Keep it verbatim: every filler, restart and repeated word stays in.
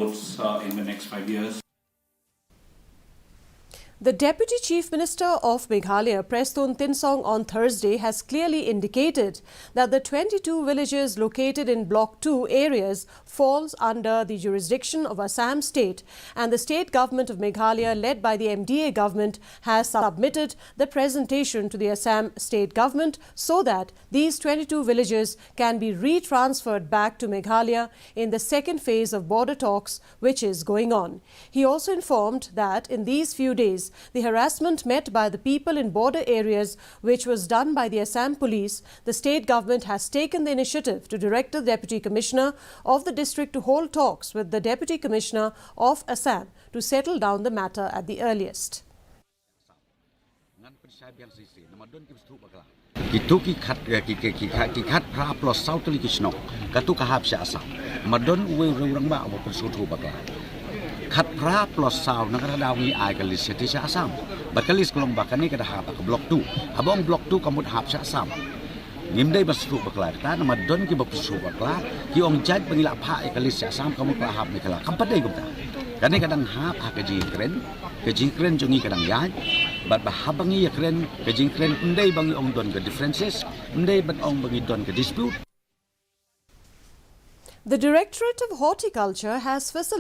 votes uh, in the next five years. The Deputy Chief Minister of Meghalaya, Prestone Tynsong, on Thursday has clearly indicated that the twenty-two villages located in Block two areas falls under the jurisdiction of Assam State, and the state government of Meghalaya, led by the M D A government, has submitted the presentation to the Assam state government so that these twenty-two villages can be retransferred back to Meghalaya in the second phase of border talks which is going on. He also informed that in these few days, the harassment met by the people in border areas, which was done by the Assam police, the state government has taken the initiative to direct the Deputy Commissioner of the district to hold talks with the Deputy Commissioner of Assam to settle down the matter at the earliest. Ngan pynshai biang shisha, namar don ki bsut bakla. Kitu ki khat, eh, ki, ki, ki, ki khat phra plus saw tylli ki shnong. Katu ka hap sha Assam. Namar don uwei u rangbah uba pynshut bakla. Khat phra plus saw na kata daw ngi ai ka list sha Assam. Bad ka list ka long ba kane ka da hap ka block two. Haba ong block two ka mut hap sha Assam. Ngim dei ba shu bakla kata, namar don ki ba shu bakla, ki ong jait ba ngi la phah ïa ka list sha Assam, ka mut ka la hap Meghalaya. Kam pat dei kumta. Kane ka dang hap ha ka jingkren, ka jingkren jong ngi ka dang ïaid, bad ba haba ngi ïakren, ka jingkren ym dei ba ngi ong don ka differences, ym dei ba ong ba ngi don ka dispute. The Directorate of Horticulture has facilitated